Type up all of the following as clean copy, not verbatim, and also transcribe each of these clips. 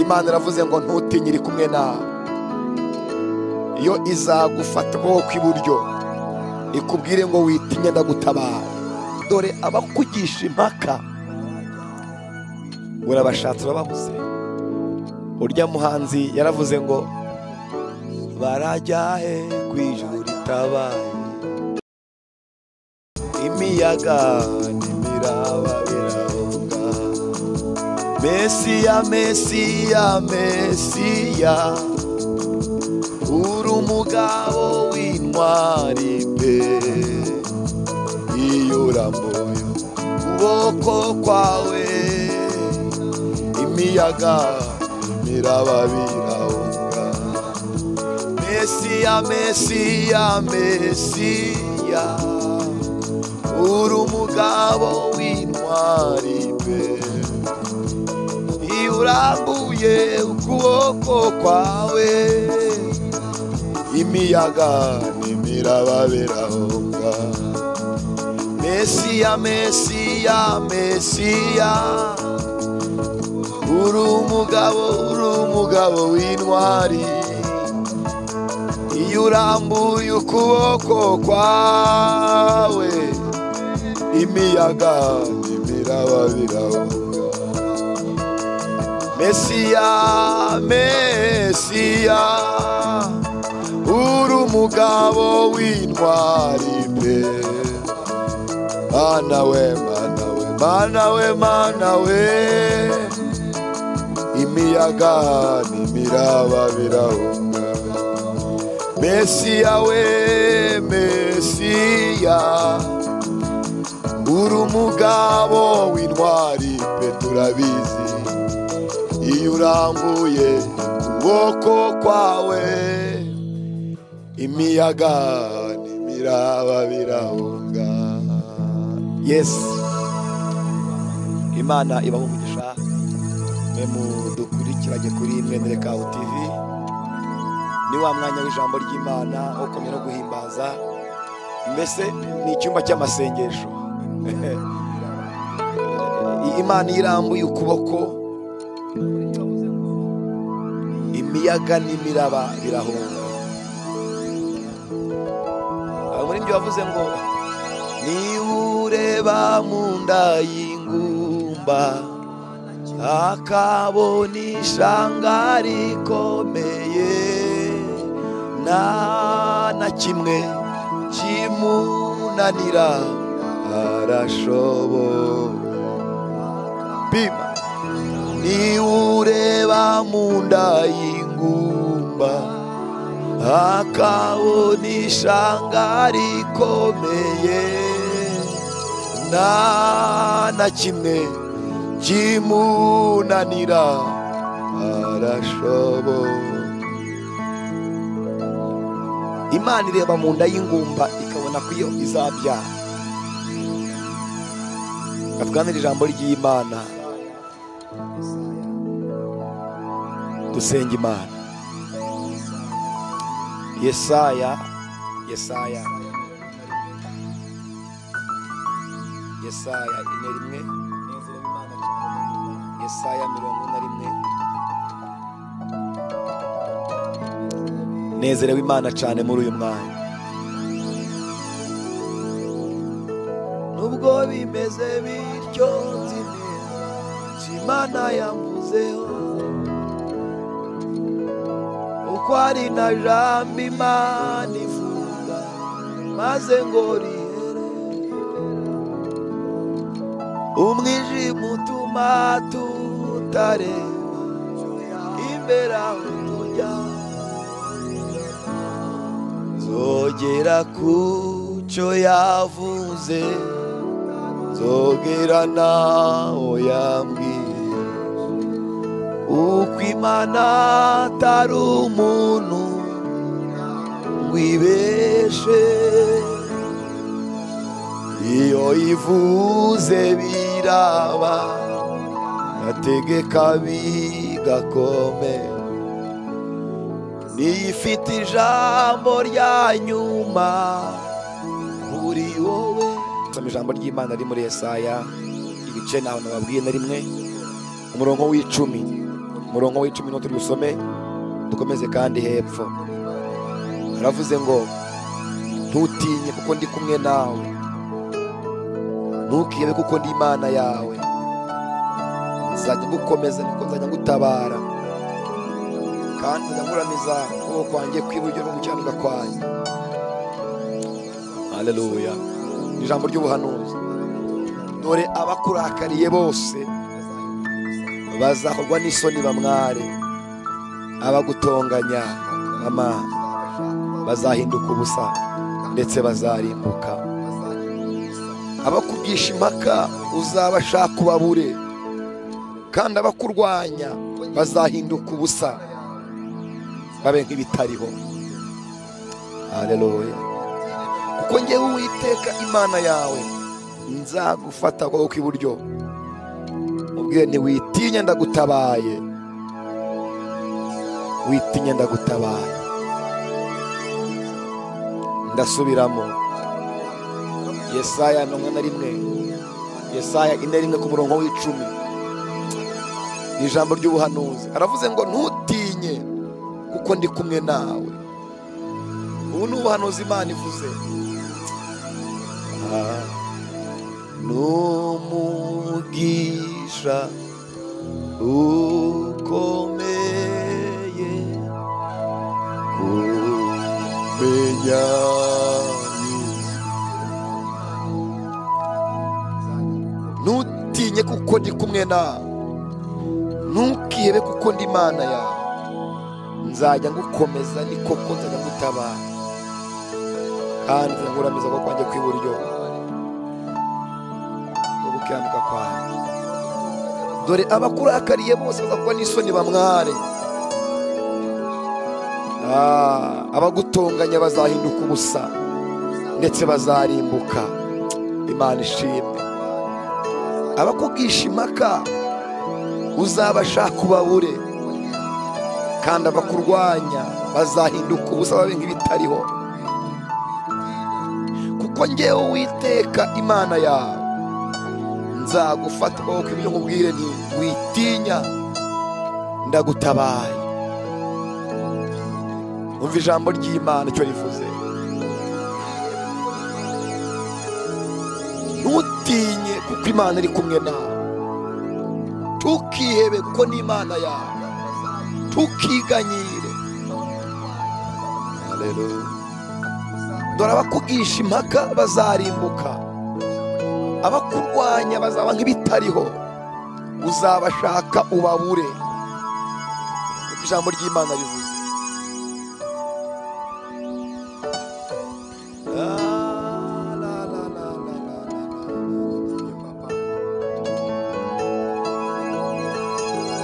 Imana iravuze ngo ntutinye, iri kumwe nawe. Iyo izagufata ukuboko kw'iburyo ikubwire ngo witinye, ndagutabara. Dore abakugisha impaka urabashatse urababuze. Urya muhanzi yaravuze ngo barajya he kw'ijuru ritabaye, imiyaga n'imiraba birahunga. Mesiya, Mesiya, Mesiya, uri umugabo w'intwari pe. Iyo urambuye ukuboko kwawe, imiyaga n'imiraba birahunga. Mesiya, Mesiya, Mesiya, uri umugabo w'intwari pe. Iyo urambuye ukuboko kwawe, imiyaga n'imiraba birahunga. Mesiya, Mesiya, Mesiya, uri umugabo w'intwari. Iyo urambuye ukuboko kwawe, imiyaga n'imiraba birahunga. Mesiya, Mesiya, uri umugabo w'intwari pe. Mana we, Mana we, Mana we, Mana we, imiyaga n'imiraba birahunga. Mesiya we, Mesiya, uri umugabo w'intwari pe, turabizi. Iyo urambuye ukuboko kwawe, imiyaga n'imiraba birahunga. Yes, Imana ibahe umugisha. Mwe mudukurikiranye kuri Mwenelekaho TV, ni wa mwanya w'ijambo ry'Imana wo komera no guhimbaza. Mbese ni icyumba cy'amasengesho. Imana irambuye ukuboko, imiyaga n'imiraba birahunga. Muri ibyo bavuze ngo niba ureba mu nda y'ingumba akabona ishanga rikomeye, nta na kimwe kimunanira, arashobora. Bima. Niba ureba mu nda y'ingumba akabona ishanga rikomeye, nta na kimwe kimunanira, arashobora. Imana ireba mu nda y'ingumba ikabona ko iyo izabyara. Tuganire ijambo ry'Imana, dusenga Imana. Yesaya, Yesaya, Yesaya 41, Yesaya 41. Nezerewe Imana cyane muri uyu mwanya. Nubwo bimeze bityo, nzi neza Imana yamvuzeho, uko ari na jambo Imana ivuga maze ngo rihere. Umwijima utuma tutareba imbere aho tujya, nzogera ku cyo yavuze, nzogera naho yambwiye. Uko Imana atari umuntu ngo ibeshe, iyo ivuze biraba, yategeka bigakomera. Niyo ifite ijambo rya nyuma kuri wowe. Ijambo ry'Imana riri muri Yesaya ibice naho nababwiye na rimwe, umurongo w'icumi. Umurongo w'icumi no turi busome dukomeze kandi hepfo. Aravuze ngo ntutinye kuko ndi kumwe nawe, ntukihebe kuko ndi Imana yawe, nzajya ngukomeza niko nzajya ngutabara, kandi nzajya nkuramiza ukuboko kwanjye kw'iburyo no gukiranuka kwanjye. Haleluya. Ijambo ry'ubuhanuzi. Dore abakurakariye bose bazakorwa n'isoni bamware, abagutonganya mama bazahinduka ubusa ndetse bazarimbuka. Abakugisha impaka uzabashaka ubabure, kandi abakurwanya bazahinduka ubusa babe nk'ibitariho. Haleluya. Kuko njyewe Uwiteka Imana yawe nzagufata ukuboko kw'iburyo, ubwire nti witinya ndagutabaye, witinya ndagutabaye. Ndasubiramo Yesaya 41, Yesaya 41 ku murongo w'icumi. Ni ijambo ry'ubuhanuzi. Aravuze ngo ntutinye kuko ndi kumwe nawe. Ubu ni ubuhanuzi Imana ivuze. N'umugisha ukomeye kumenya Yesu. Ntutinye kuko ndi kumwe nawe, ntukihebe kuko ndi Imana yawe, nzajya ngukomeza ni koko nzajya ngutabara, kandi nzajya nkuramiza ukuboko kwanjye kw'iburyo no gukiranuka kwanjye. Dore abakurakariye bose bazakorwa n'isoni bamware, abagutonganya bazahinduka ubusa ndetse bazarimbuka. Imana ishimwe. Abakugisha impaka uzabashaka ubabure, kandi abakurwanya bazahinduka ubusa babe nk'ibitariho. Kuko njyewe Uwiteka Imana yawe nzagufata ukuboko kw'iburyo nkubwire nti witinya ndagutabaye. Umva ijambo ry'Imana icyo rivuze. Ntutinye kuko Imana iri kumwe nawe, ntukihebe kuko ni Imana yawe, ntukiganyire. Haleluya. Dore abakugisha impaka bazarimbuka, abakurwanya bazaba nk'ibitariho, uzabashaka ubabure. Niko ijambo ry'Imana rivuze.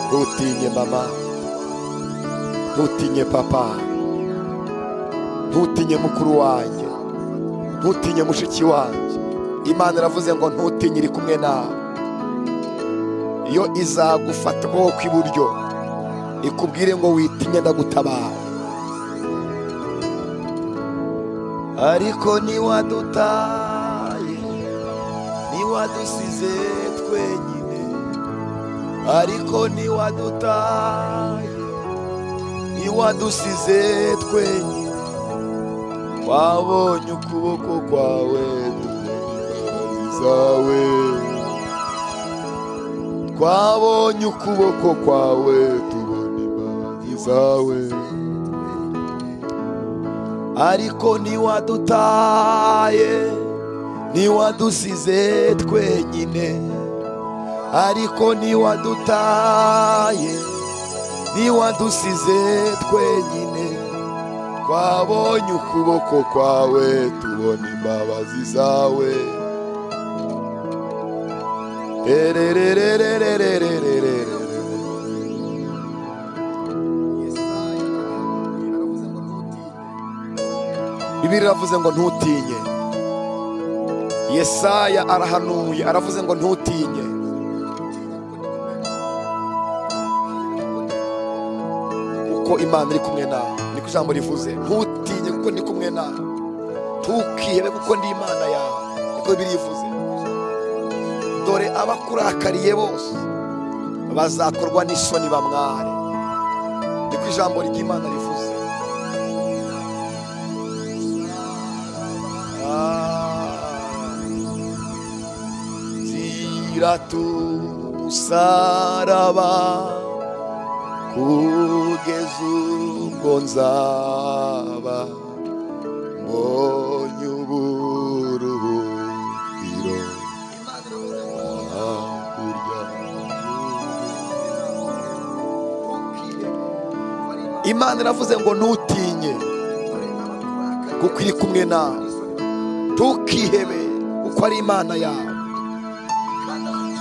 Ntutinye mama, ntutinye papa, ntutinye mukuru wanjye, ntutinye mushiki wanjye. Imana iravuze ngo ntutinye iri kumwe nawe. Iyo izagufata ukuboko kw'iburyo ikubwire ngo witinye ndagutabara. Ariko ntiwadutaye, ntiwadusize twenyine, ariko ntiwadutaye, ntiwadusize twenyine, twabonye ukuboko kwawe tubona imbabazi zawe, twabonye ukuboko kwawe tubona imbabazi zawe. Ariko ntiwadutaye, ntiwadusize twenyine, ariko ntiwadutaye, ntiwadusize twenyine, twabonye ukuboko kwawe tubona imbabazi zawe. Bibiliya iravuze ngo ntutinye. Yesaya arahanuye aravuze ngo ntutinye. Kuko Imana iri kumwe nawe. Niko ijambo rivuze. Ntutinye kuko ndi kumwe nawe. Ntukihebe kuko ndi Imana yawe. Niko Bibiliya ivuze. Dore abakurakariye bose bazakorwa n'isoni bamware. Niko ijambo ry'Imana rivuze. Ziratumusaraba kugeza ubwo nzaba mbonye uburuhukiro hakurya. Imana iravuze ngo ntutinye kuko iri kumwe nawe, ntukihebe kuko ari Imana yawe.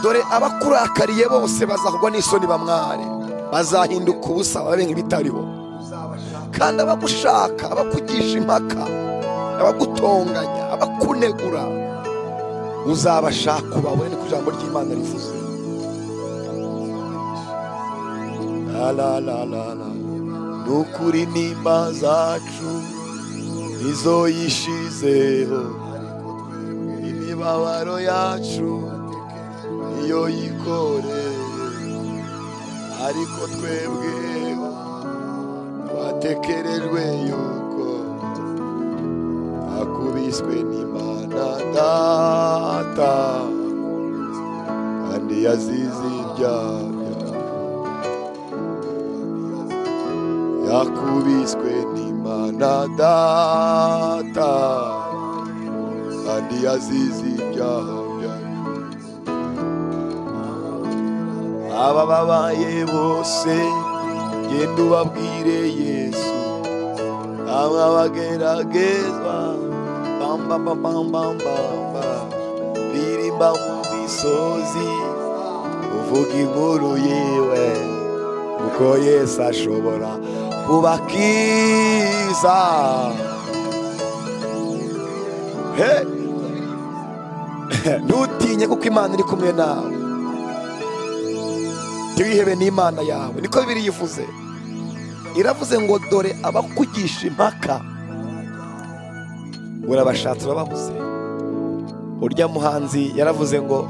Dore abakurakariye bose bazahugwa n'isoni bamware, bazahinduka ubusa babe nk'ibitariho. Kandi abagushaka, abakugisha impaka, abagutonganya, abakunegura, uzabashaka ubabone. Niko ijambo ry'Imana rivuze. La la la la la. Nukuri nimba zacu nizo yishizeho, imibabaro yacu iyo yikoreye, ariko twebwe twatekerejwe yuko akubiswe n'Imana Data kandi yazize ibyaha. Yakubiswe n'Imana Data kandi yazize ibyaha byacu. Aba babaye bose genda ubabwire Yesu, aba bageragezwa bamba bamba bamba, ririmba mu misozi uvuga inkuru yiwe, uko Yesu ashobora kubakiza. Ntutinye kuko Imana iri kumwe nawe, ntiwihebe n'Imana yawe. Niko Bibiliya ivuze. Iravuze ngo dore abakugisha impaka urabashatse urababuze. Urya muhanzi yaravuze ngo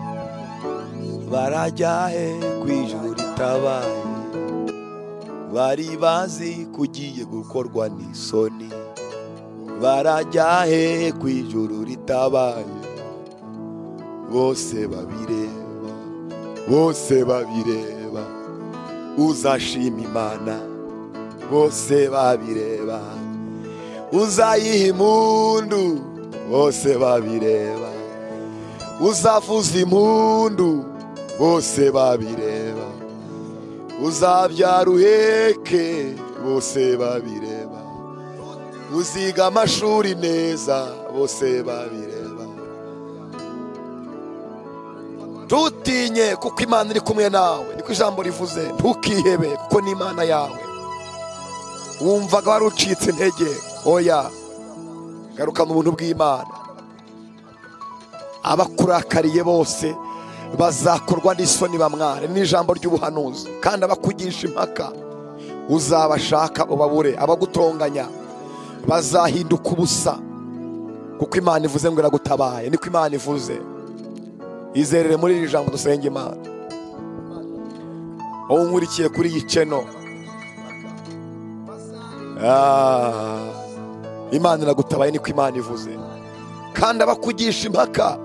barajya he ku ijuru ritabaye, bari bazi kugiye gukorwa n'isoni, barajya he ku ijuru ritabaye, bose babireba, bose babireba, uzashima Imana, bose babireba, uzayiha impundu, bose babireba, uzavuza impundu, bose babireba, uzabyara uheke, bose babireba, uziga amashuri neza, bose babireba. Ntutinye kuko Imana iri kumwe nawe. Niko ijambo rivuze. Ntukihebe kuko ni Imana yawe. Wumvaga wari ucitse intege, oya, garuka mu buntu bw'Imana. Abakurakariye bose bazakorwa n'isoni bamware. Ni ijambo ry'ubuhanuzi. Kandi abakugisha impaka uzabashaka ubabure, abagutonganya bazahinduka ubusa, kuko Imana ivuze ngo iragutabaye. Niko Imana ivuze. Izerere muri iri jambo dusenge Imana. Wowe unkurikiye kuri iyi channel, Imana iragutabaye. Niko Imana ivuze. Kandi abakugisha impaka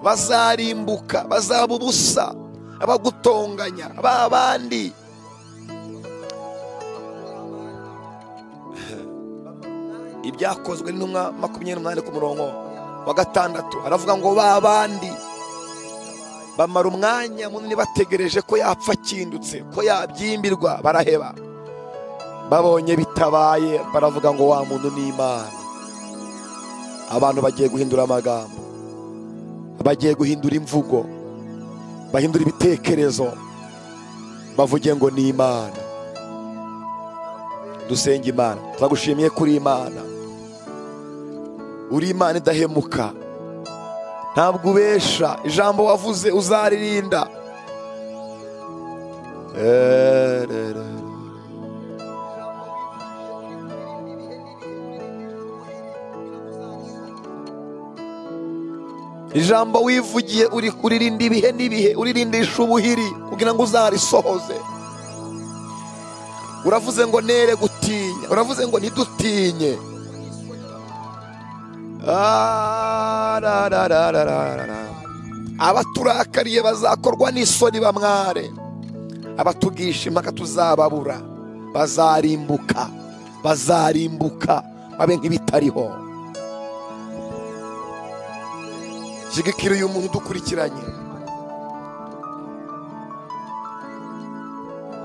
bazarimbuka, bazaba ubusa, abagutonganya babandi. Ibyakozwe n'intumwa 28 ku murongo wa 6 aravuga ngo babandi bamara umwanya munini bategereje ko yapfa akindutse, ko yabyimbirwa, baraheba. Babonye bitabaye baravuga ngo wa muntu ni Imana. Abantu bagiye guhindura amagambo, bagiye guhindura imvugo, bahindura ibitekerezo, bavuge ngo ni Imana. Dusenge Imana. Turagushimiye kuri Imana. Uri Imana idahemuka, ntabwo ubesha, ijambo wavuze uzaririnda. Ijambo wivugiye uri kuririnda ibihe n'ibihe, uririndisha ubuhiri kugira ngo uzarisohoze. Uravuze ngo nere gutinya, uravuze ngo ntidutinye. Abaturakariye bazakorwa n'isoni bamware, abatugisha impaka tuzababura, bazarimbuka, bazarimbuka babe nk'ibitariho. Shyigikira uyu muntu dukurikiranye,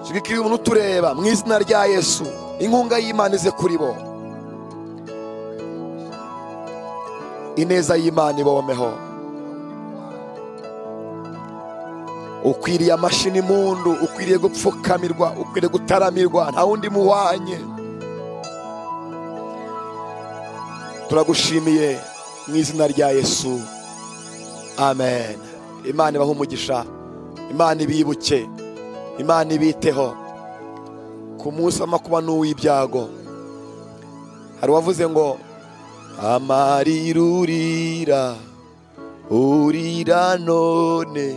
shyigikira uyu muntu utureba mu izina rya Yesu. Inkunga y'Imana ize kuri bo, ineza y'Imana ibomeho. Ukwiriye amashini mundu, ukwiriye gupfukamirwa, ukwiriye gutaramirwa, nta wundi muhwanye. Turagushimiye mu izina rya Yesu, amen. Imana ibahe umugisha, Imana ibibuke, Imana ibiteho ku munsi w'amakuba n'uw'ibyago. Hari uwavuze ngo amarira urira urira none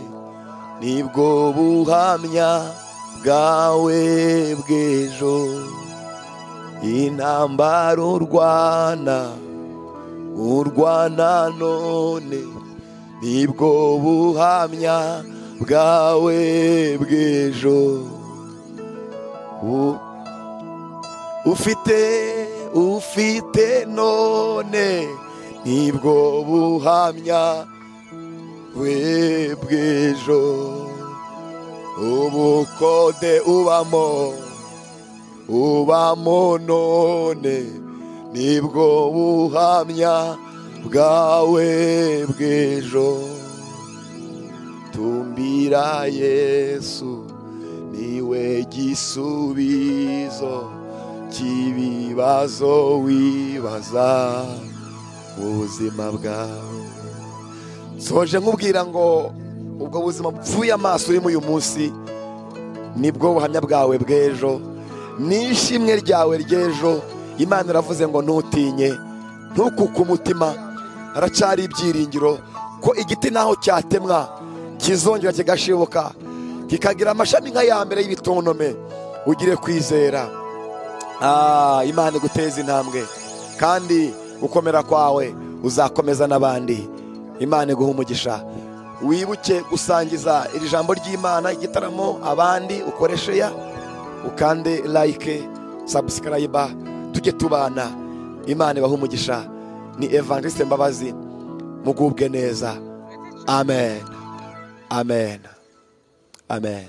nibwo buhamya bwawe bw'ejo, intambara urwana urwana none nibwo buhamya bwawe bw'ejo. Ufite none nibwo buhamya bw'ejo, ubukode ubamo ubamo none nibwo buhamya bwawe bw'ejo. Tumbira Yesu niwe gisubizo cy'ibibazo wibaza mu buzima bwawe. Soje nkubwira ngo ubwo buzima bupfuye amaso urimo uyu munsi nibwo buhamya bwawe bw'ejo, n'ishimwe ryawe ry'ejo. Imana iravuze ngo ntutinye, ntukuke umutima, haracyari ibyiringiro ko igiti naho cyatemwa kizongera kigashibuka kikagira amashami nka ya mbere y'ibitontome. Ugire kwizera, Imana iguteza intambwe, kandi gukomera kwawe uzakomeza n'abandi. Imana iguha umugisha. Wibuke gusangiza iri jambo ry'Imana igitaramo abandi, ukoreshe ya ukande like, subscribe, tujye tubana. Imana ibahe umugisha. Ni Evangeliste Mbabazi, mugubwe neza. Amen, amen, amen.